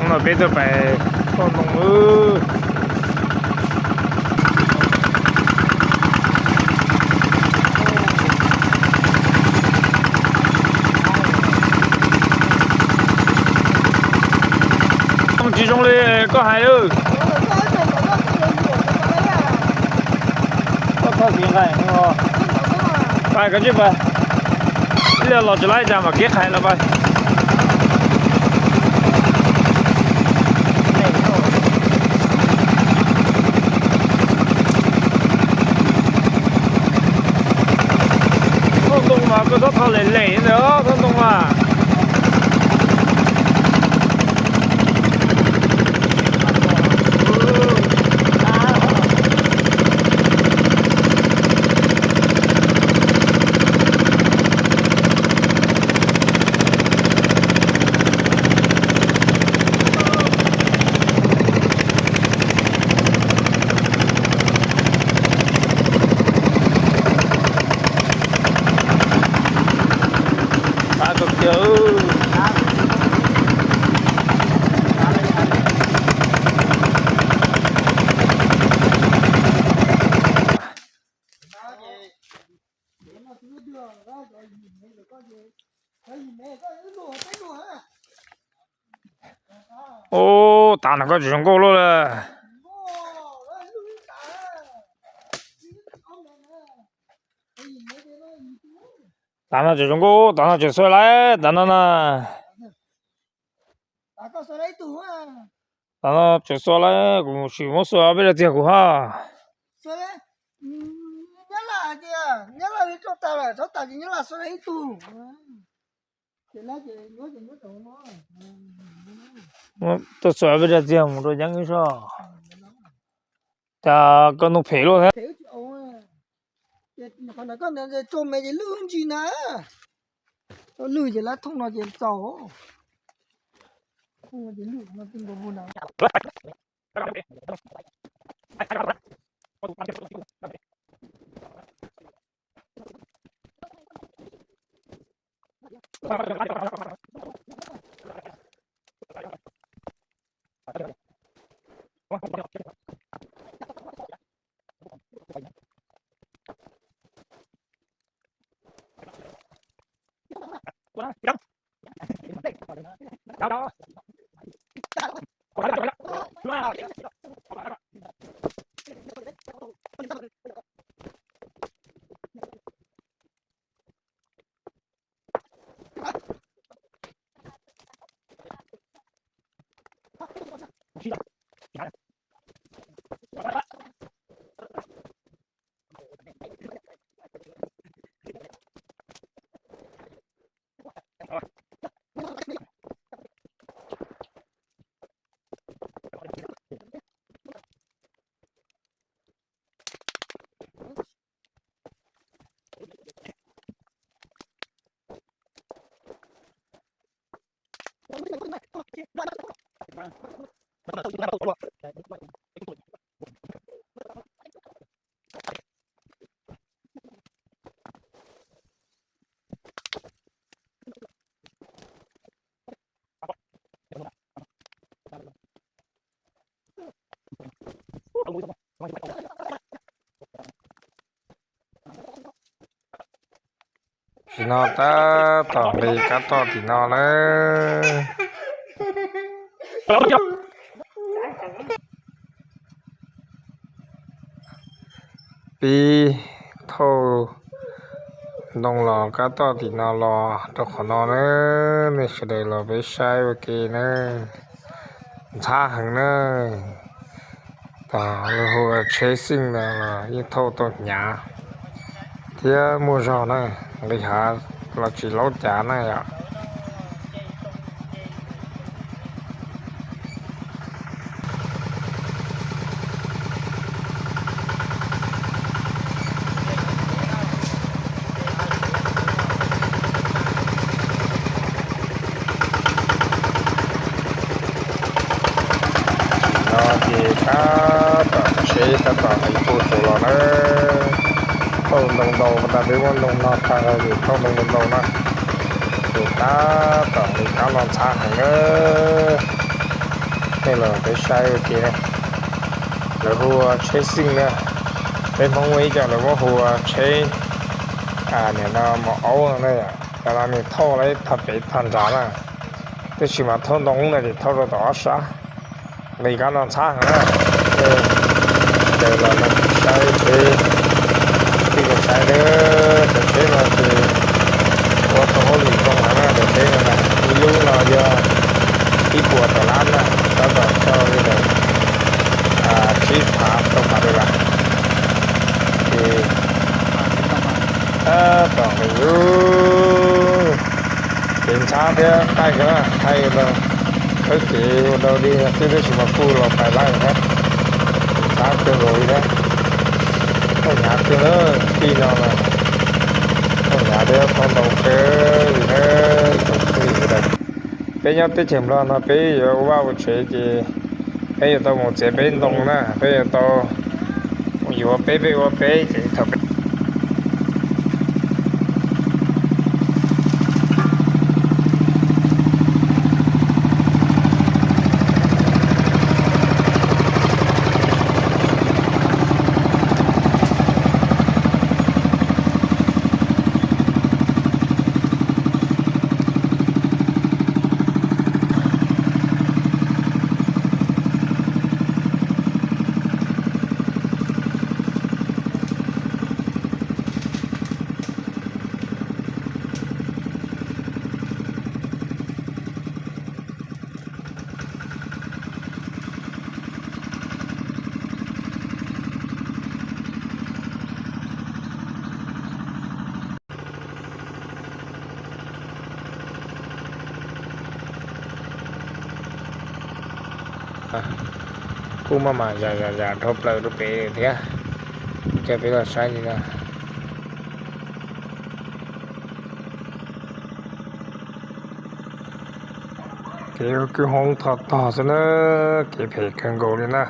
Hnub no peb tuaj pais toj ntoo lawm. Tsis zoo li koj hais lawm. Pais koj tsij pais. Ib los tsis laib cas mam kev qhais los pais. Toj ntoo mas koj txhob tho lem lem ntawd toj ntoo mas. Ub, tav no koj tsis zoo nkauj luaj lawm. Tav no tsis zoo nkauj, tav no tseem xuas lawm, tav no na. Tav no tseem xuas lawm, kuv sim muab xuas peb dag txiag kuv hab. Tuaj xuas peb dag txiag mus rau yeeb ib soj. Cas koj ntoo phem luaj thiab. Lwj ces lab thooj no ces txaus. Tim no tab tom nqis kab toj tim no lawm. Pib thauj ntoo los kab toj tim no los rau qhov no na, nej sawv daws los peb saib ua ke na. Ntxhab heev na, tas lawv hu ua tsheb xeej na los yeej thauj tau hnyav thiab muaj zog na, nqis hav los tsis laub cav na yom. Los na, thauj ntoo ntau, tag peb muab ntoo no tag ces thauj ntoo ntau ntau na, ces tab tom li kab no ntxhab heev na. Nej los peb saib ua ke na, lawv hu ua tsheb xeej na, peb Hmoob muaj ib co lawv muab hu ua tsheb, nim no mos aub no na, cov no nws thauj li thaj pem thaj nrad na, tab sis mas thauj ntoo no ces thauj rau tom ob sab. Li kab no ntxhab heev na. Ces los no saib peb, tij laug saib lawm, cov tsheb no ces ua tau hauj lwm zoo heev na, cov tsheb no na, ib lub no yog ib puas tawm lab na, tab tom coj li ntawm tsib phav rau phav dollar. Ces tab tom nqis, kev ntxhab thiab qaij kawg, qaij ua rau khawb kev ua rau dig xwb tab sis mas kuj los pais laij thiab. Ntxhab kawg nkaus li thiab. Thauj hnyav kawg na, tij no mas thauj hnyav thiab thauj ntau kawg li na, tsoom phooj ywg sawv daws. Peb nyob teb chaws Nplog no peb yuav ua vaj ua tsev ces peb yuav tau mus txiav peb ntoo na, peb yuav tau yuav peb peb ua peb ces thaum peb kuj maj mam zam zam zam dhau plaws rau pem lawm thiab. Coj peb los saib li no. Kev ua kwj hoob tog tog xwb na, kev phem kawg nkaus li na.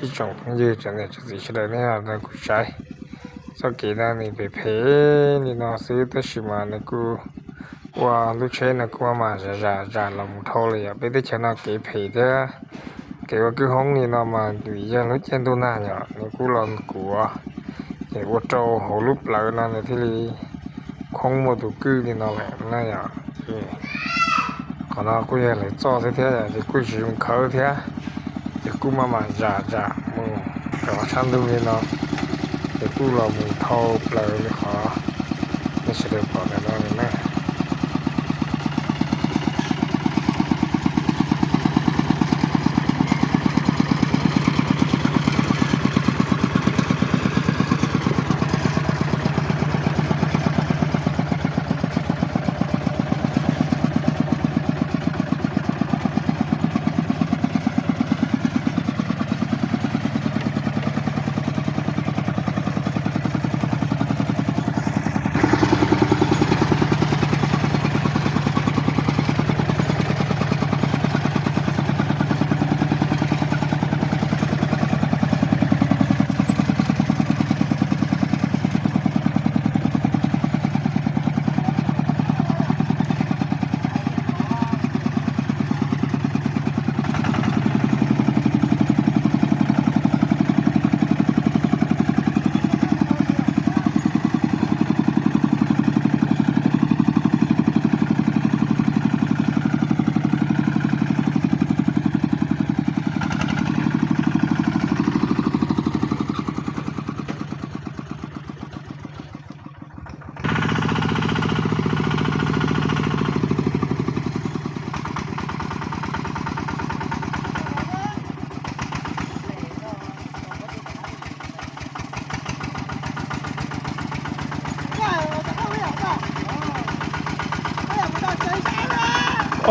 Ib tsoom phooj ywg tsoom niam tsoom txiv sawv daws nej kuj saib, txoj kev no nws phem phem li no xwb tab sis mas nws kuj ua lub tsheb no kuj maj mam zam zam zam los mus dhau lawm yom. Peb teb chaws no kev phem thiab kev ua kwj hoob li no mas vim yog lub caij ntuj nag yom, nws kuj los kuav, ces ua rau hauv lub plawv no nws thiaj li khoob muaj tus kwj li no lawm na yom. Ces qhov no kuj yog lawv txoj xwb thiab ces kuj tsis zoo khawb thiab, ces kuj maj mam zam zam mus rau sab ntug li no, ces kuj los mus dhau plaws li qhov nej sawv daws pom ntawm no na.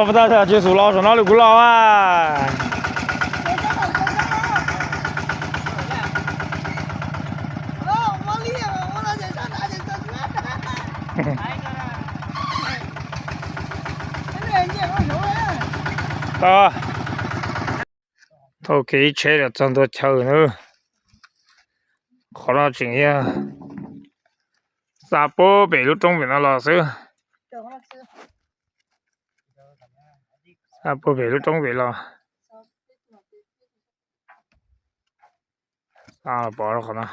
Ua puas tau tsis xus los saum no lwm kuv los a. Tau, thauj kev ib tsheb los txog ntua chaw na. Qhov no tseem yog xa puag pem lub roob pem no los xwb. Xa puag pem lub roob pem los. Xa pov qhov no.